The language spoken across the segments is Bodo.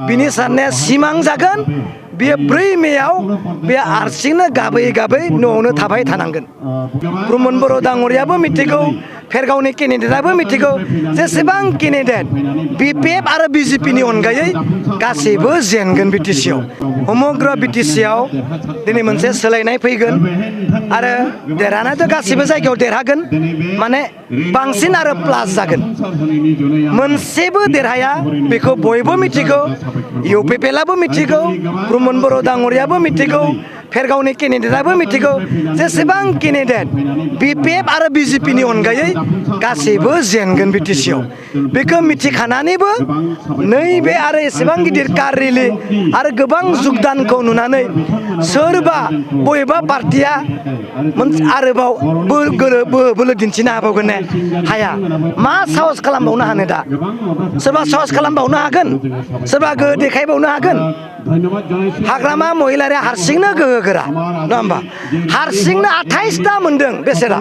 बिनि साननाया सिमां जागोन बियो 4 मेयाव बे हारसिंनो गाबै गाबै न'आवनो थाबाय थानांगोन प्रमद बर' दाङ'रियाबो मिथिगौ फेरगावनि केन्डिडेटआबो मिथिगौ जेसेबां केन्डिडेट बिपिएफ आरो बिजेपिनि अनगायै गासैबो जेनगोन बिटिसिआव समग्र बिटिसिआव दिनै मोनसे सोलायनाय फैगोन आरो देरहानायाथ' गासैबो जायगायाव देरहागोन माने बांसिन आरो प्लास जागोन मोनसेबो देरहाया बेखौ बयबो मिथिगौ इउपिपिएलआबो मिथिगौ प्रमद बर' दाङ'रियाबो मिथिगौ फेरगावनि केन्डिडेटआबो मिथिगौ जेसेबां केन्डिडेट बिपिएफ आरो बिजेपिनि अनगायै गासैबो जेनगोन बिटिसिआव बेखौ मिथिखानानैबो नैबे आरो एसेबां गिदिर कार रेलि आरो गोबां जुगदानखौ नुनानै सोरबा बबेबा पार्टिया आरोबाव बोलो दिन्थिनो हाबावगोन ने हाया मा साहस खालामबावनो हानो दा सोरबा साहस खालामबावनो हागोन सोरबा गोहो देखायबावनो हागोन हाग्रामा महिलारिया हारसिंनो गोहो गोरा नङा होमबा हारसिंनो 28टा मोनदों बेसेरा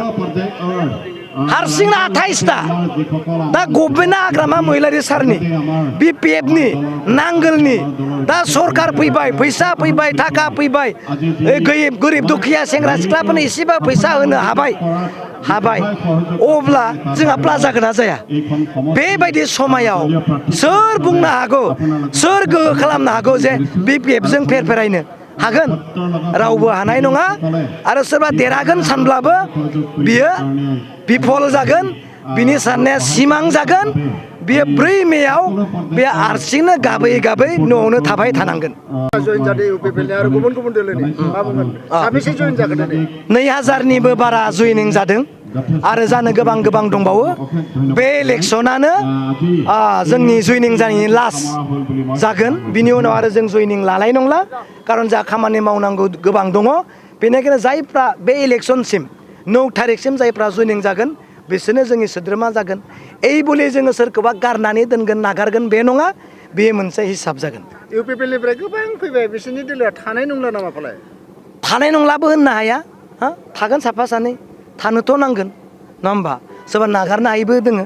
हारसिंनो 28टा दा गभर्नमेन्टआ हाग्रामा महिलारि सारनि बिपिएफनि नांगोलनि दा सरकार फैबाय फैसा फैबाय थाखा फैबाय गोरिब दुखिया सेंग्रा सिख्लाफोरनो एसेबाबो फैसा होनो हाबाय अब्ला जोंहा प्लास जागोन ना जाया बेबायदि समायाव सोर बुंनो हागौ सोर गोहो खालामनो हागौ जे बिपिएफजों फेरफेरायनो हागोन रावबो हानाय नङा आरो सोरबा देरहागोन सानब्लाबो बियो बिफल जागोन बिनि साननाया सिमां जागोन बियो 4 मेयाव बे हारसिंनो गाबै गाबै न'आवनो थाबाय थानांगोन जयेन जादों इउपिपिएलनि आरो गुबुन गुबुन दोलोनि मा बुंगोन साबेसे जयेन जागोन दिनै 2000निबो बारा जयेनिं जादों आरो जानो गोबां दंबावो बे इलेक्सनानो जोंनि जयेनिं जानायनि लास्ट जागोन बिनि उनाव आरो जों जयेनिं लानाय नंला खारन जोंहा खामानि मावनांगौ गोबां दङ बेनिखायनो जायफ्रा बे इलेक्सनसिम 9 थारिखसिम जायफ्रा जयेनिं जागोन बिसोरनो जोंनि सोद्रोमा जागोन এই বলে जोङो सोरखौबा गारनानै दोनगोन नागारगोन बे नङा बे मोनसे हिसाब जागोन इउपिपिएलनिफ्राय गोबां फैबाय बिसोरनि दोलोआ थानाय नंला नामा फालाय थानाय नंलाबो होननो हाया थागोन साफा सानै थानोथ' नांगोन नङा होमबा सोरबा नागारनो हायैबो दोङो